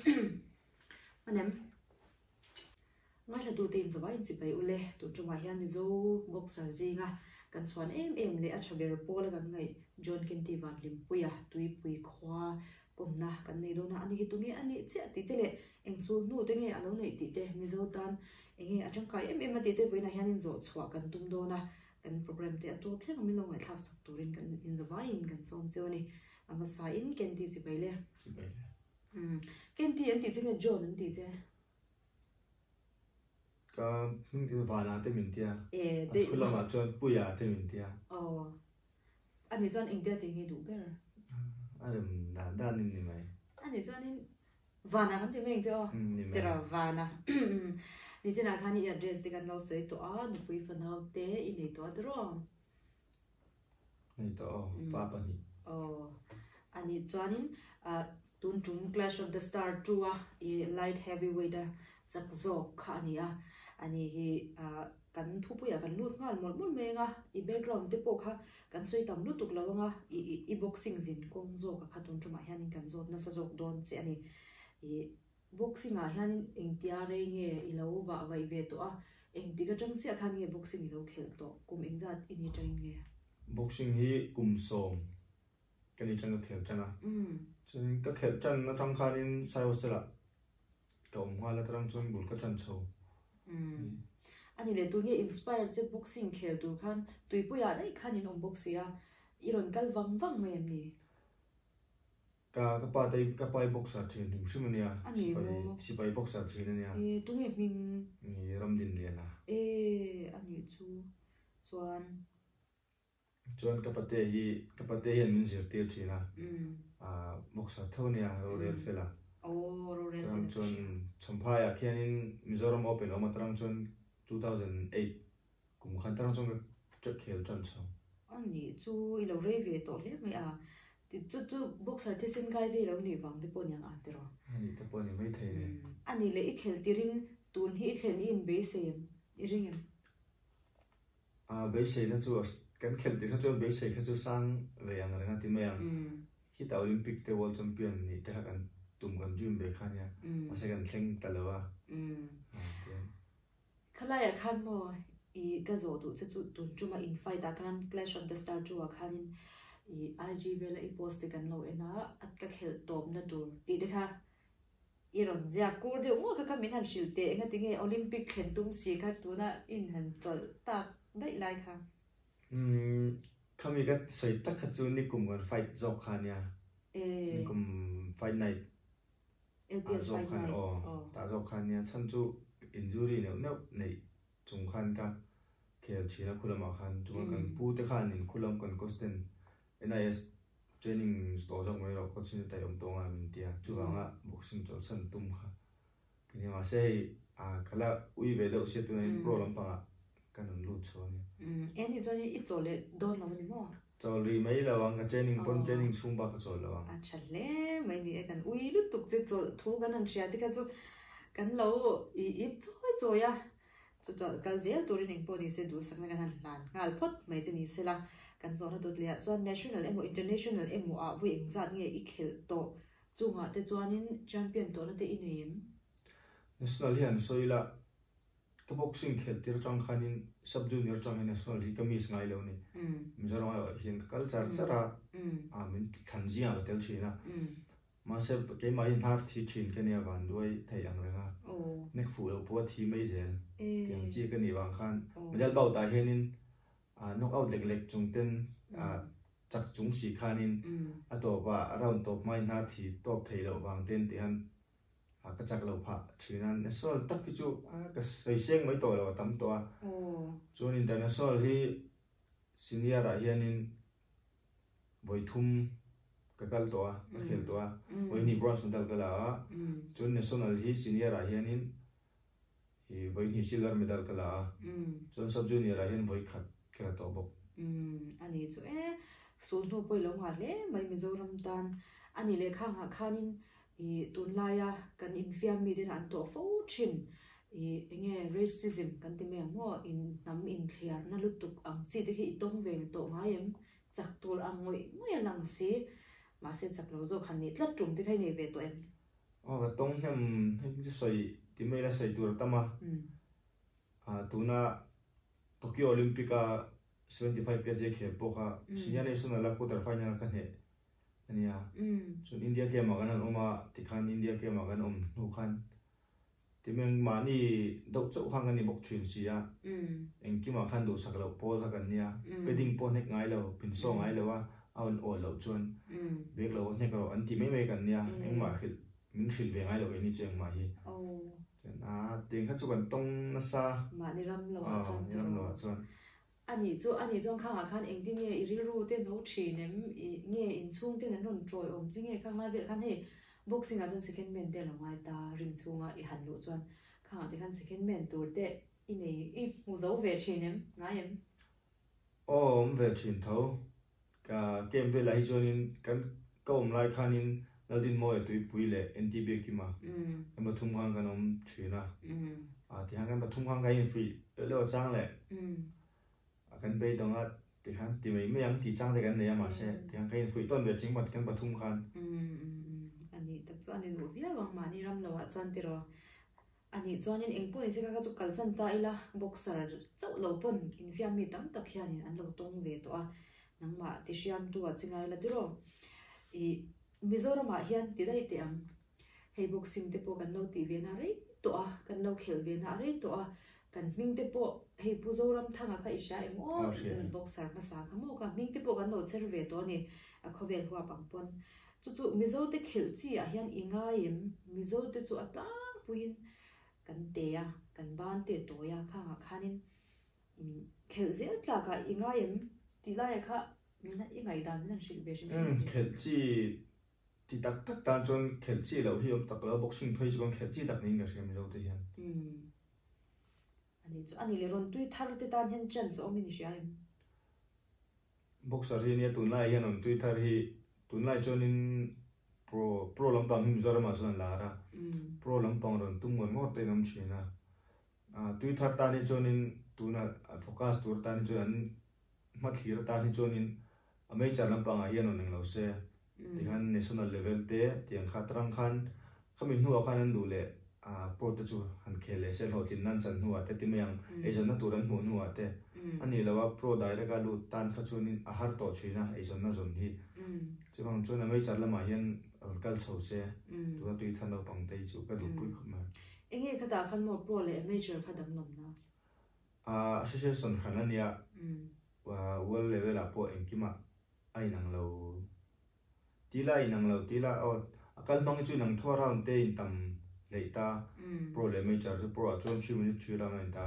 Hmanem ngaithlatute in zavai in chibai ule tun tumah hian Mizo boxer zinga kan chhuan em em leh a tha ber pawla kan ngaih John Kenty Vanhlimpuia tuipui khua kawmna kan nei dawn a, ani hi tunge a nih chiah tih te leh eng sul hnu te nge a lo neih tih te Mizo tan enge a tangkai em em a tih te vawiinah hianin zawh chhuah kan tum dawn a, kan program te a tawp thleng a min lo ngaihthlak sak turin kan inzavaiin kan chawm cheu a ni. A hmasa in Kenty chibai le. Chibai le. Umm Kenty an tih che nge John an tih che? Ka hming chu Vana te min tia. E A deih thu lamah chuan Puia te min tia. Aw. Ani chuan engtia tih nge duh ber? A rem dan dan in ni mai. Ani chuanin Vana kan ti mai ang che aw. Ni mai. Tiraw Vana. Nichinah khan i address te kan lo sawi tawh a, nupui fanau te i nei tawh a tiraw? Nei tawh aw, pa pahnih. Aw, a nih chuanin tun tum Clash of the Star 2 a i light heavyweight a chak zawk kha a ni a, ani hi kan thupuiah kan lut nghal mawlh mawlh mai anga, i background te pawh kha kan sawi tam lutuk lo anga, i boxing zin kawng zawka kha tun tumah hianin kan zawt nasa zawk dawn che a ni. I Boxing ah hianin engtia rei nge i lo vah vaih ve tawh a, engtik atang chiah khan nge boxing i lo khelh tawh, kum engzat i ni tangin nge? Boxing hi kum sawm ka ni tang ka khel tan a, chuanin ka khelh tan atang khanin Sai Hostel ah ka awm nghal a, tarang chuan bul ka tan chho. A ni leh, tunge inspire che boxing khel tur khan tuipuiah daih khan in awm bawk si a, i rawn kal vang vang mai em ni? Ka ka pa te ka pa hi boxer thin hrim hrim a nia. A ni Sipai maw? sipai boxer thin a nia. E tunge hming? Ni Ramdinliana. E a nih chu chuan. Chuan ka pate hi ka pate hian min zirtir thin a. Ah boxer tho a nia rorel fel a. Aw rorel fel Tarang a chuan hria. Champhaiah khianin Mizoram Open a awm a tarang chuan 2008 Kum khan tang chuan ka khel tan chho. A nih chu i lo rei ve tawh hle mai a, ti chu chu boxer thisen kai ve lo nih vang te pawh niang a tiraw? A nih te pawh ni mai thei le. A nih leh i khel tirin tun hi i thlen i inbeisei em? I ring em? A beiseina chu kan khelh tir kha chuan beisei kha chu sang ve ang reng a ti mai ang. Khita Olympic te World Champion nih te kha kan tum kan dream ve kha nia, mahse kan thleng ta lo a. Tiang. Khalaiah khan maw i ka zawh duh che chu tun tuma in fight ah khan Clash of the Star 2 ah khanin i IG vela i post te kan lo en a, a ka khelh tawpna tur tih te kha i rawn ziak kur deuh ngawt kha kha min han hrilh teh engati nge Olympic thlen tum si kha tuna in han chawlh tak daih lai kha. Umm khami ka sawi tak kha chu nikum kan fight zawk kha ania, nikum fight night Ah zawk khan aw, tah zawk khan nia chhan chu injury neuh neuh neih chung khan ka khel thin a khulamah khan chuan kan pu te khan in khulam kan coach ten NIS training tawh zawk mai rawh coach in a taih awm tawh anga min ti a chuvanga boxing chawlhsan tum kha ka nia mahse hei ka la ui ve deuh sia tunah in pro lampangah Ka rawn lut chho a ni. Umm e ni chuan i chawl leh dawn lo a ni maw? Chawl rih mai lo ang, ka training pawn training chhung bak ka chawl lo ang. A tha hle mai ni e, kan ui lutuk che chawlh thu kan han hria te kha chu kan lo i ip chawi chawi a, chu chawlh kal zel turin engpawh ni se duhsakna kan han hlan nghal phawt mai che ni sela, kan zawhna dawt leh ah chuan national emaw international emaw ah vawi engzat nge i khelh tawh chungah te chuanin champion tawhna te i nei em? National hi han sawi ila Ka boxing khelh tir atang khanin sub junior atang hian national hi ka miss ngai lo a ni. Mizoram aiawh hian ka kal char char a, ah min thlan zingah ka tel thin a. Mahse keimah hi hnar thi thin ka nia van duai thei ang reng a, nek fuh loh pawh a thi mai zel tiang chi ka nih vang khan medal bout ah hianin knock out lek lek chung ten chak chung si khanin a tawpah round tawp hmain hnar thi tawp thei loh vang ten ti hian A ka chak lo phah thin a, national tak hi chu a ka sawi seng mai tawh lo a tam tawh a. Chuan international hi senior ah hianin vawi thum ka kal tawh a, ka khel tawh a, vawi hnih bronze medal ka la a, chuan national hi senior ah hianin vawi hnih silver medal ka la a, chuan sub junior ah hian vawi khat ka la tawh bawk. A ni chu e, sulhnu pawh i lo nghah hle mai Mizoram tan a ni leh khangah khanin I tunlaia kan infiam mi ten an tawh fo thin. I enge racism kan ti mai ang maw? In hnam inthliarna lutuk ang chi te khi i tawng ve tawh ngai em? Chak tur ang ngawih ngawih a lang si. Mahse chak lo zawk han nih tlat tum te kha i nei ve tawh em? Aw ka tawng hnem hei chu sawi ti mai ila sawi tur a tam a. Tuna Tokyo Olympic a 75 kg khel pawh kha Senior National a quarter final ka hneh a nia. Chuan India game ah kan han awm a tikhan India game ah kan awm hnu khan Timeng mahni deuh chauh khan kan ni bawk thin si a, engkimah khan duhsak loh pawl kha kan nia, padding pawh hnek ngai lo, pinsaw ngai lo a, a rawn awl loh chuan bag lo hnek rawh an ti mai mai kan nia, engmah hrilh min hrilh ve ngai lo keini chu engmah hi. Chuan a tiang kha chu kan tawng nasa. Mahni ram lo ah chuan tiraw? Ram lo ah chuan. Ani chu ani chuan khangah khan engtin nge i rilru te no thin em? I nge inchhung ten an rawn tawiawm chi nge khang lai velah khan hei Boxing ah chuan second man te a lo ngai ta, ring chhunga i han luh chuan khangah te khan second man tur te i nei i hmu zo ve thin em? Ngai em? Aw awm ve thin tho. Ka camp velah hi chuanin kan ka awm lai khanin Laldinmawia Tuipui leh NT Biakima kan pathum khan kan awm thin a. Tihian kan pathum khan kan infuih leuh leuh a chang leh kan beidawng a Tikhan ti mai mai ang tih chang te kan nei a mahse tiang ka infuih tawn ve ching mat kan pathum khan. Umm a nih tak chu a ni duh viau ang mahni ram lo ah chuan tiraw a nih chuanin eng pawh nise kha kha chu kalsan ta ila boxer chauh lo pawn infiam mi tam tak hianin an lo tawng ve tawh a nangmah ti hriamtu ah chi ngai la tiraw ih Mizoram ah hian ti daih teh ang hei boxing te pawh kan lo tih ve na rei tawh a kan lo khelh ve na a rei tawh a Kan hming te pawh hei Pu Zoramthanga kha i hria em aw? Boxer hmasa kha maw ka hming te pawh kan lo chher ve tawh a ni a khawvel huap ang pawn. Chu chu Mizo te khelh chi ah hian i ngai em? Mizo te chu a tlangpuiin kan te a, kan ban te tawi a khangah khanin khelh zel tlakah i ngai em? Tih laiah kha min i ngaihdan min han hrilh ve hrim hrim ang. Khelh chi Ti tak tak tan chuan khelh chi loh hi awm tak lo, boxing phei chu kan khelh chi tak niin ka hria Mizo te hian. Umm. Ani chu ani leh rawn tui thar te tan hian chance a awm in i hria em? Boxer hi nia tunlai hian rawn tui thar hi tunlai chuanin pro pro lampang hi Mizoram ah chuan an lar a, pro lampang rawn tum ngawt ngawt te in awm thin a. Tui thar tan hi chuanin tuna focus tur tan hi chuan an hmathlir atan hi chuanin a major lampangah hian rawn englo se tikhan national level te tiang kha atrang khan khami hnuah khan an duh leh pro te chu han khel leh se hlawhtlin nan chan hnuah te ti mai ang eizawnna tur an hmuh hnuah te a nih loh a pro direct a lut tan kha chuanin a har tawh thin a eizawnna zawn hi chuvang chuan a major lamah hian rawn kal chho se tuna tui than naupang te hi chu ka duhpui khawp mai. Enge khatah khan maw pro leh major kha danglamna? Association hran a nia, world level ah pawh engkimah a inang lo tila a inang lo tila aw a kal hmang hi chu inang tho a round te in tam hleih ta pro leh major chu pro ah chuan 3 minute 3 round a in ta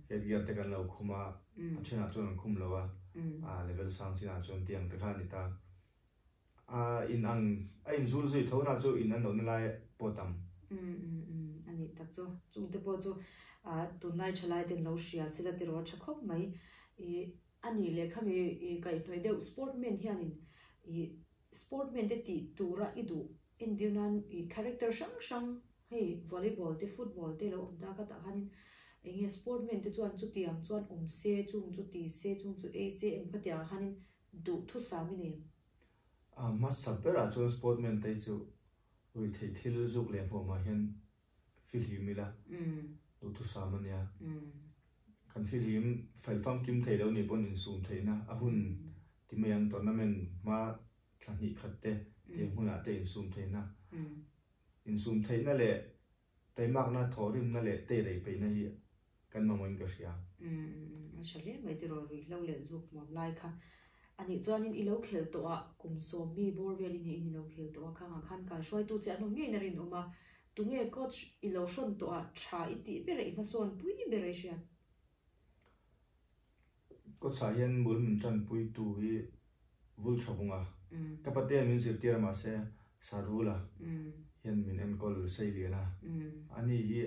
head gear te kan lo khum a a then ah chuan an khum lo a level sang chin ah chuan tiang te kha a ni ta a inang a inzul zui tho na chu in an lohna lai pawh tam. A nih tak chu chungte pawh chu tunlai thalai ten lo hria sila tiraw a tha khawp mai i a nih leh khami i kaihhnawih deuh sportman hianin i sportman te tih tura i duh entir nan i character hrang hrang hei volleyball te football te lo awm ta kha tah khanin eng nge sportman te chuan chutiang chuan awm se chung chu ti se chung chu ei se em khatiang ah khanin Duhthusam i nei em? A hmasa berah chuan sportman te hi chu ruihtheih thil zuk leh hmuamah hian fihlim ila duhthusam a nia. Kan fihlim fel famkim thei lo nih pawn insum theihna a hun ti mai ang tournament hma thla hnih khat te tiang hunah te insum theihna insum theihna leh Taimakna, thawhrimna leh teirei peihna hi kan mamawhin ka hria. Umm a tha hle mai tiraw ruihhlo leh zuk hmuam lai kha. A nih chuanin i lo khel tawh a, kum sawm mi bawr vel i niin i lo khel tawh a, khangah khan kalhruaitu che an awm ngeiin a rinawm a, tunge coach i lo hrawn tawh a, tha i tih ber a, i hmasawn pui ber a i hriat. Coach ah hian bul min tanpuitu hi vul tha vung a, ka patea min zirtir a mahse Sarula hian min enkawl sei lian a, ani hi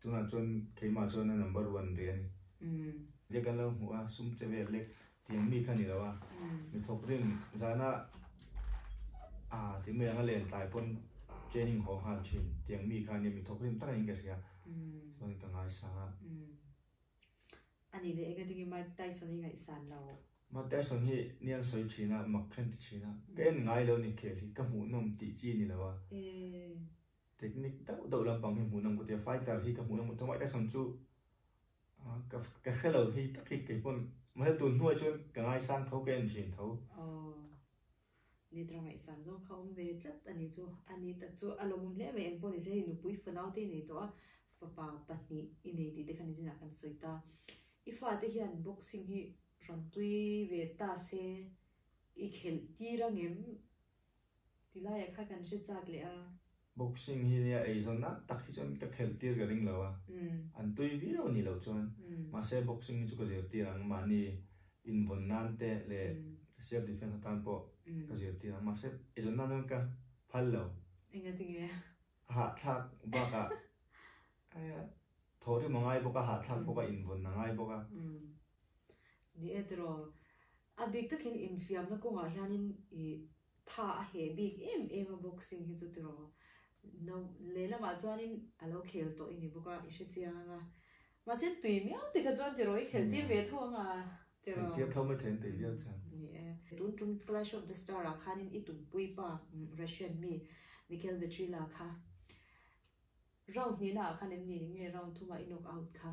tunah chuan keimah chuan a number one rih a ni. Lek an lo hmuh a, sum che vel lek tiang mi kha ni lo a, mi thawk rin zana a ti mai ang a len tlai pawn training haw nghal thin tiang mi kha ania mi thawk rin tak niin ka hria chuan ka ngaisang a. A nih leh enga tinge Mike Tyson hi ngaihsan lo? Mike Tyson hi ni an sawi thin a, mak khan ti thin a. Ka en ngai lo ni khel hi, ka hmuhnawm tih chi ni lo a. Technique deuh deuh lampang hi hmuhnawm ka ti a, fighter hi ka hmuhnawm ka ti a, Mike Tyson chu ka ka hre lo hi tak hi kei pawn mahse tun hnuai chuan ka ngaisang tho ka en thin tho. Aw ni tawng ngaihsan zawng kha awm ve tlat a ni chu, a ni tak chu a lawmawm hle mai engpawh ni se hei nupui fanau te i nei tawh a, fapa pahnih i nei tih te kha nichinah kan sawi ta. I fate hian boxing hi rawn tui ve ta se i khelh tir angem Ti laiah kha kan hre chak leh a. Boxing hi nia eizawn a tak hi chuan ka khelh tir ka ring lo a, an tui viau ni loh chuan. Mahse boxing hi chu ka zirtir ang, mahni invawn nan te leh self defense atan pawh ka zirtir ang. Mahse eizawn nan chuan ka phal lo. Engatinge? A hahthlak bakah thawhrim a ngai bawk a, hahthlak bawk a, invawn a ngai bawk a. Ni e tiraw, A bik takin infiamna kawngah hianin i tha a heh bik em em a boxing hi chu tiraw no lehlamah chuanin a lo khel tawh i ni bawk a i hre chiang ang a mahse tui miau te kha chuan tiraw i khel tir ve tho ang a tiraw. Khel tir tho mai thei an tui viau chuan. Ni e. Tun tum Clash of the Star ah khanin i tumpui pa Russian mi Mikhail Vetrila kha round hnihna ah khan em ni nge round thumah i knock out kha?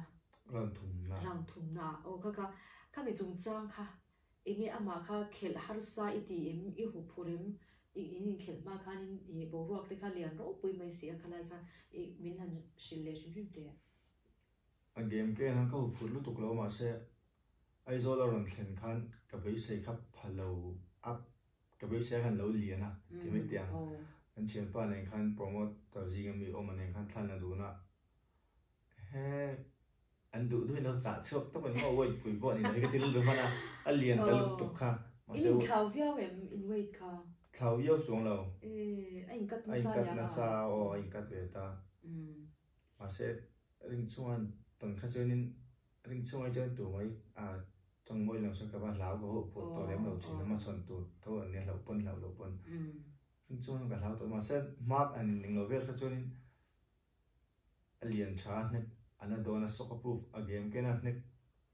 Round thumna. Round thumna ah aw kha kha khami chungchang kha enge amah kha khelh harsa i ti em i hu phur em i in inkhelh hma khanin i boruak te kha lian ropui mai si a khalai kha i min han hrilh leh hrim hrim teh. A game ke hian ka hu phur lutuk lo mahse Aizawl a rawn thlen khan ka beisei kha pha lo a Ka beisei a khan lo lian a ti mai teh ang. Kan thianpa nen khan promoter zinga mi awm a nen khan thlan a dun a, he an duh duhin lo chah chhuak tawp a ni maw weight pui pawh a ni lo hi ka ti rilru hman a, a lian ta lutuk kha. In inthlau viau em in weight kha? Thlau viau chuang lo. A inkat nasa nia. A inkat nasa aw a inkat ve ta. Mahse ring chhunga tawn kha chuanin Ring chhunga chuan tu mai a tawng mawi lo sawn ka va hlau ka huh phur tawh lem lo thin a hmachhawn tur tho an nia hlauh pawn hlauh loh pawn ring chhunga ka hlau tawh mahse mark an ning lo vel kha chuanin a lian tha a hnek an a dawn a soccer proof a game ken a hnek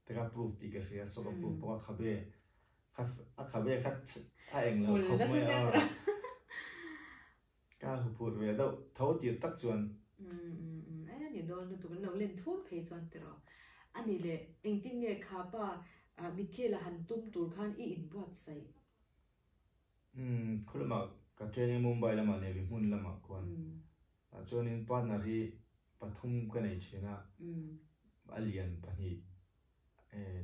te kha proof tih ka hria soccer proof bawk a khabe kha a khabe kha a eng lo khawp mai a ka huphurh ve deuh tho tir tak chuan. Umm e ni dawn lutuk an lo len thur phei chuan tiraw. A nih leh engtin nge kha pa Michaela han tum tur khan i inbuatsaih? Umm khu lamah ka training Mumbai lamah Navy hmun lamah khuan chuanin partner hi pathum ka nei thin a, a lian pahnih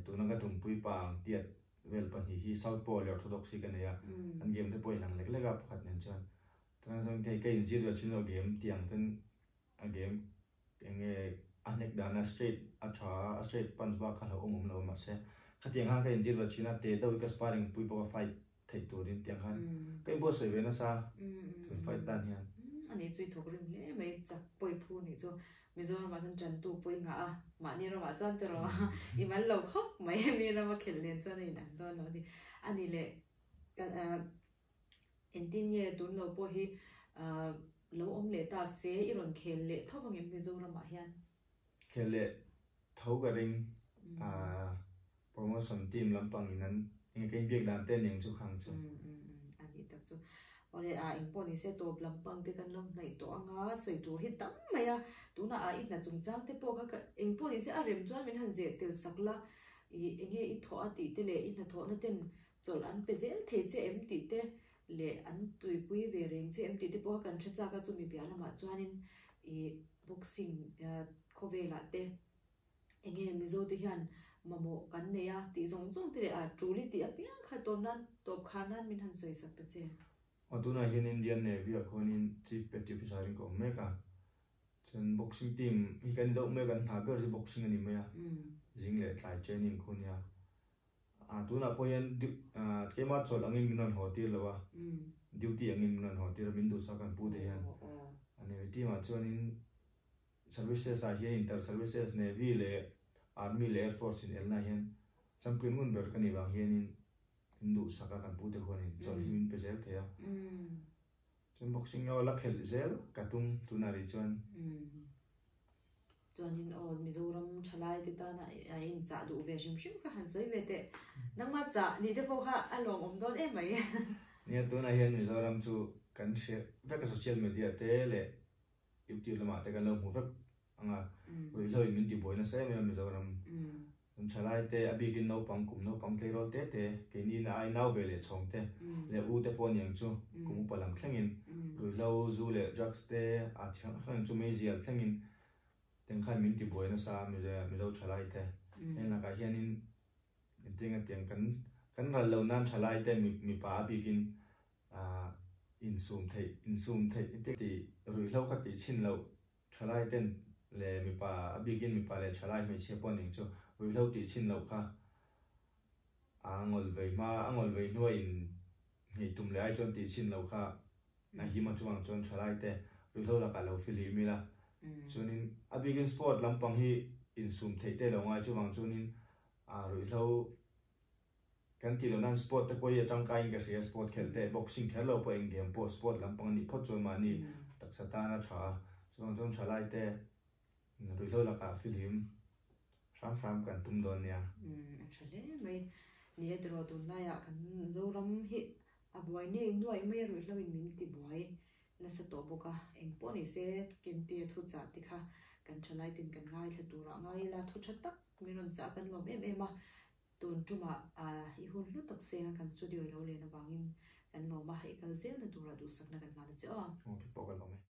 Tuna ka tumpui pa ang tiat vel pahnih hi South Pole leh Orthodox hi ka nei a, an game te pawh a inang lek lek a pakhat nen chuan. Tunah chuan hei ka inzir ve thin lo game tiang ten a game eng nge a hnek dana straight a tha a, a straight punch bak kha hlauhawm awm lo a mahse khatiang khan ka inzir ve thin a, te deuh hi ka sparring pui bawk a fight theih turin tiang khan ka inbuatsawi ve nasa tun fight tan hian. A nih chu i thawk rim hle mai chak pawi phu nih chu Mizoramah chuan tantu pawh i ngah a, mahni ramah chuan tiraw i mal lo khawp mai mi rama khelh nen chuan a inang dawn lo a ni. A nih leh engtin nge tun lo pawh hi lo awm leh ta se i rawn khel leh tho angem Mizoramah hian? Khel leh tho ka ring promotion team lampang in an enge ka inbiak dan te aniang chu khang chu. A nih tak chu. Awle a engpawh ni se tawp lampang te kan lo hnaih tawh anga sawi tur hi tam mai a, tunah a i hna chungchang te pawh kha engpawh ni se a rem chuan min han zeh tel sak la, i enge i thawh a tih te leh i hnathawhna ten chawlh an pe zel thei che em tih te leh an tuipui ve reng che em tih te pawh kha kan hre chak a, chumi piah lamah chuanin i boxing khawvelah te enge Mizo te hian mamawh kan nei a tih zawng zawng te leh a tul i tih apiang kha tawp nan tawp khar nan min han sawi sak ta che. Aw tunah hian Indian Navy ah khuanin Chief Petty Officer in ka awm mek a, chuan boxing team hi kan deuh mek a, an hna ber chu boxing a ni mai a, zing leh tlai training khu nia. A tunah pawh hian keimah chawlh angin min rawn haw tir lo a, duty angin min rawn haw tir a, min duhsak kan pu te hian. A Navy team ah chuanin services ah hian inter services Navy leh Army leh Air Force in elna hian champion ngun ber ka nih vang hianin min duhsak a kan pu te khuanin chawlh hi min pe zel thei a. Chuan boxing erawh la khelh zel ka tum tunah rih chuan. Chuanin aw Mizoram thalai te tana a inchah duh ve hrim hrim kha han sawi ve teh. Nangmah chah ni te pawh kha a lawmawm dawn em mai. Nia tunah hian Mizoram chu kan hre vek a social media te leh. YouTube lamah te kan lo hmu vek anga ruihhlo in min tibuai nasa em em a Mizoram kan thalai te a bikin naupang kum naupang tleirawl te te keini na ai nau ve leh chhawng te leh u te pawh aniang chu kum upa lam thlengin ruihhlo zu leh drugs te a thiang hrang chu meizial thlengin teng khan min tibuai nasa a Mizo thalai te heng lakah hianin Engtiang atiang kan kan ral lo nan thalai te mipa a bikin ah insum theih insum theih engtiang tih ruihhlo kha tih chhin loh thalai ten leh mipa a bikin mipa leh thalai hmeichhia pawh ning chu ruihhlo tih chhin loh kha a ngawl vei hma a ngawl vei hnuai in nghei tum leh ai chuan tih chhin loh kha a him a chuang chuan thalai te ruihhlo lakah lo fihlim ila chuanin a bikin sport lampang hi insum theih te lo ngai chuvang chuanin A ruihhlo kan tih loh nan sport te pawh hi a tangkaiin ka hria, sport khelh te, boxing kher lo pawh eng game pawh sport lampang a nih phawt chuan mahni taksa tan a tha a, chuvang chuan thalai te ruihhlo lakah fihlim hram hram kan tum dawn nia. A tha hle mai. Ni e tiraw tunlaiah kan Zoram hi a buai nei nuaih mai a ruihhlo in min ti buai nasa tawh bawk a, eng pawh ni se Kentia thu chah te kha kan thalai tin kan ngaithla turah ngai ila thu tha tak Min rawn chah kan lawm em em a, tun tumah i hun hlu tak senga kan studio i lo len avangin kan lawm a, i kal zelna turah duhsakna kan hlan a che aw. Aw, kei pawh ka lawm e.